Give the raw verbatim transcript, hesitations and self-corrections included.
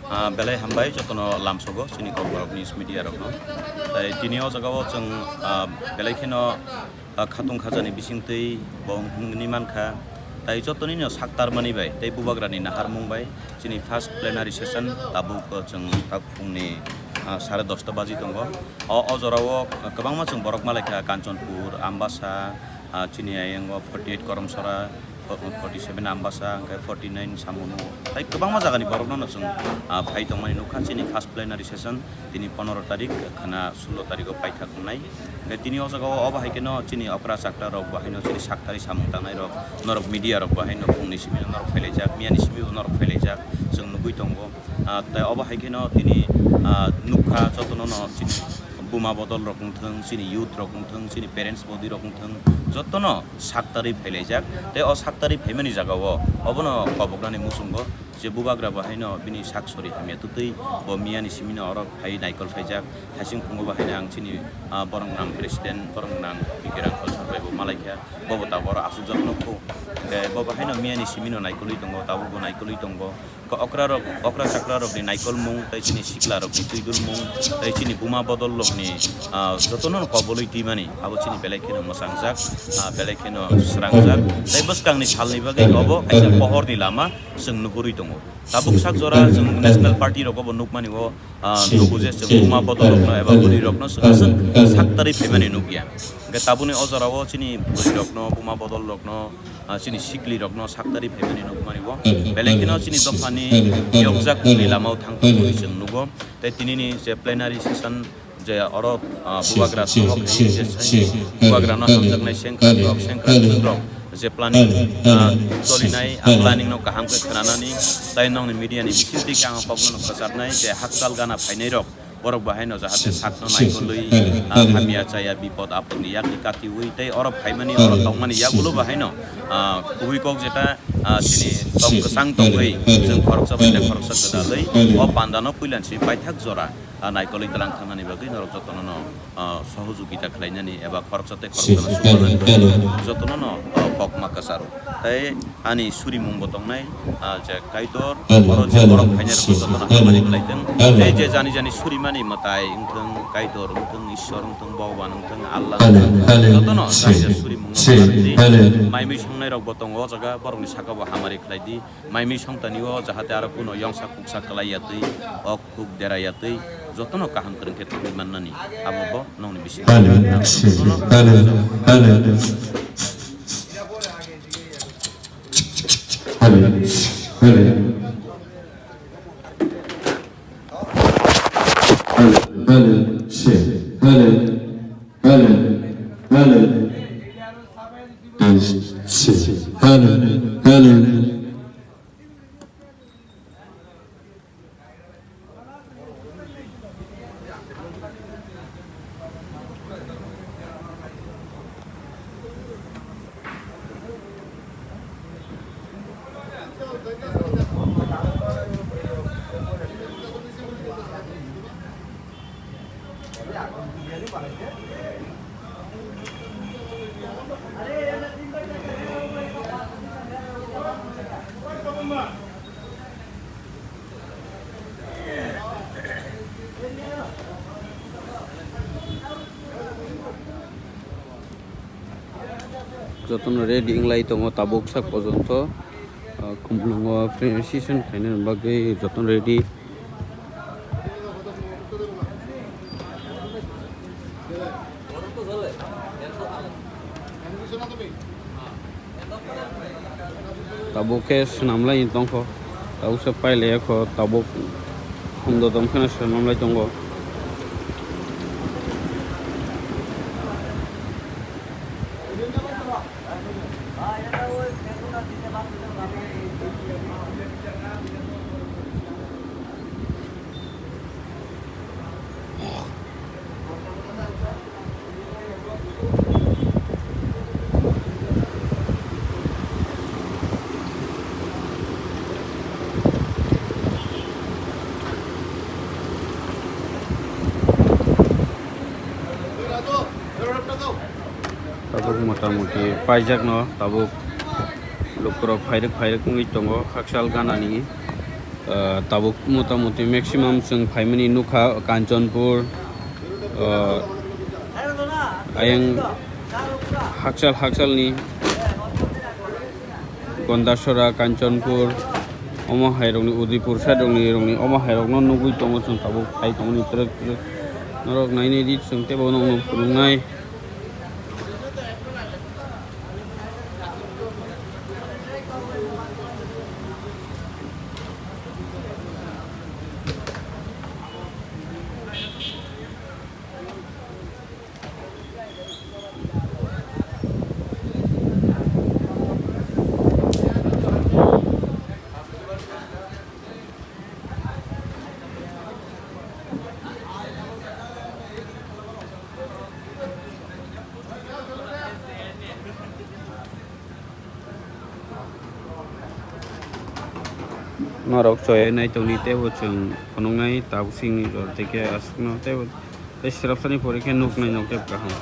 Ah, belai hambai jotono lamsogo chini Kokborok News Media rokno. Tai tini o jagao chwng, ah, belai kheno, ah, khatung khajani bisingtwi bo wngwi mankha. Tai jotonino saktarmani bai tei bubagrani naharmung bai chini first plenary session tabuk, ah, chwng tak phungni, ah, sare dosta baji tongo. O, o jorao kwbangma chwng borok malaikha, Kanchanpur, Ambasa, ah, chini ayango forty eight Koromsora, forty seven Ambasa, hwnkhe forty nine Samono, tai kwbangma jagani borokno chwng, ah, phai tongmani nukha. Chini first plenary session tini pondro tarik khwna sullo tariko paithak wngnai. Hwnkhe tini o jagao obo hai kheno chini okra chakra rok bo haino chini saktari samung tangnai rok, norok media rok bo haino phungni simi norok phailaijak, miyani simi bo norok phailaijak, chwng nugui tongo. Ah, tei obo hai kheno tini, ah, nukha jotono no chini buma bodol rok wngthwng, chini youth rok wngthwng, chini parents body rok wngthwng, jotono saktarwi phailaijak. Tei o saktarwi phaimani jagao obono koboknani muchungo je bubagra bo haino bini sak sori hamya twtwi bo miyani simino oro phai naikol phaijak. Haising phungo bo haino ang chini, ah, borok nang president, borok nang Bikirang Kolsar bai bo malaikha, bobo tabuk oro asukjak nukho. Hwnkhe bo bo haino miyani simino naikolwi tongo, tabuk bo naikolwi tongo. Okra rok, okra chakra rokni naikolmung, tei chini sikla rokni twidulmung, tei chini buma bodol rokni, ah, jotono kobolwi twimani, abo chini belai kheno mwsangjak, ah, belai kheno srangjak. Tei bwskangni salni bagwi obo kaisa pohorni lama chwng nuhurwi tongo. Tabuk sak jora chwng National Party rogo bo nukmani o, ah, nugo je chwng buma bodol rokno eba bwrwi rokno chwng aswk saktarwi phaimani nukya. Hwnkhe tabukni o jorao chini bwrwi rokno, buma bodol rokno, ah, chini sikli rokno saktarwi phaimani nukmani o. Belai kheno chini dophani yokjak ni lamao thang tongmani chwng nugo. Tei tinini je plenary session je oro, ah, bubagra sohok hai je bubagrano hamjaknai sengkrak rok, sengkrak rok je planning, ah, cholinai, ah, planning no kaham khe khwnanani, tai nokni media ni bisingtwi khe ang kokno kwcharnai je hakchal gana phainai rok. Borok bo haino jahate sakno naikolwi, ah, hamya chaya bipod apodni yakni katiwi tei oro phaimani, oro tongmani yagulo bo haino, ah, kubui kok jeta, ah, chini tong kwchang tongwi chwng khoroksa bai tei khoroksa gwdalwi o pandano puilan simi paithak jora, ah, naikolwi tlang thangnani bagwi norok jotono no, ah, sohojogita khlainani eba khoroksa tei khoroksa no sukarnani bagwi jotono no, ah, kokma kwcharo. Tei ani surimung bo tongnai, ah, je Kaitor, oro je borok phainai rok jotono hamari khlaitwng. Tei je jani jani surimani mwtai wngthwng, Kaitor wngthwng, Ishwar wngthwng, Bhogoban wngthwng, Allah wngthwng, jotono jani jani surimung no khlaidi. Mai mui songnai rok bo tongo o jaga, borokni saka bo hamari khlaidi. Mai mui songtani o jahate aro kuno yongsa kuksa kwlai ya twi, ok khuk dera ya twi, jotono kaham kwrwng khe thangwi mannani, abo bo nokni bisingo. Hello, hello, hello. Hello, hello. Hello, hello, sir. Hello, hello, hello. Test, sir. Hello, hello. Jotono ready wnglai tongo tabuk sak pojonto, ah, khumlungo pre-session khainani bagwi jotono ready. Tabuk khe swnamlai tongkho, tabuk se pailai kho, tabuk hum dodom kheno swnamlai tongo. Tabuk motamuti paijakno tabuk lukurok phairwk phairwk wngwi tongo, hakchal ganani. Ah, tabuk motamuti maximum chwng phaimani nukha Kanchanpur, ah, ayang hakchal hakchalni Gondasora, Kanchanpur, omo hairokni Udaipur side rokni, rokni omo hairokno nugwi tongo chwng tabuk phai tongmani twrwk twrwk. Norok nainai di chwng teibo nokno phunuknai. Norok choyai nai tongni teibo chwng phunuknai tabuk singni jora tei khe aswkno teibo tei swrapsani pore khe nuknai nok tei kaham.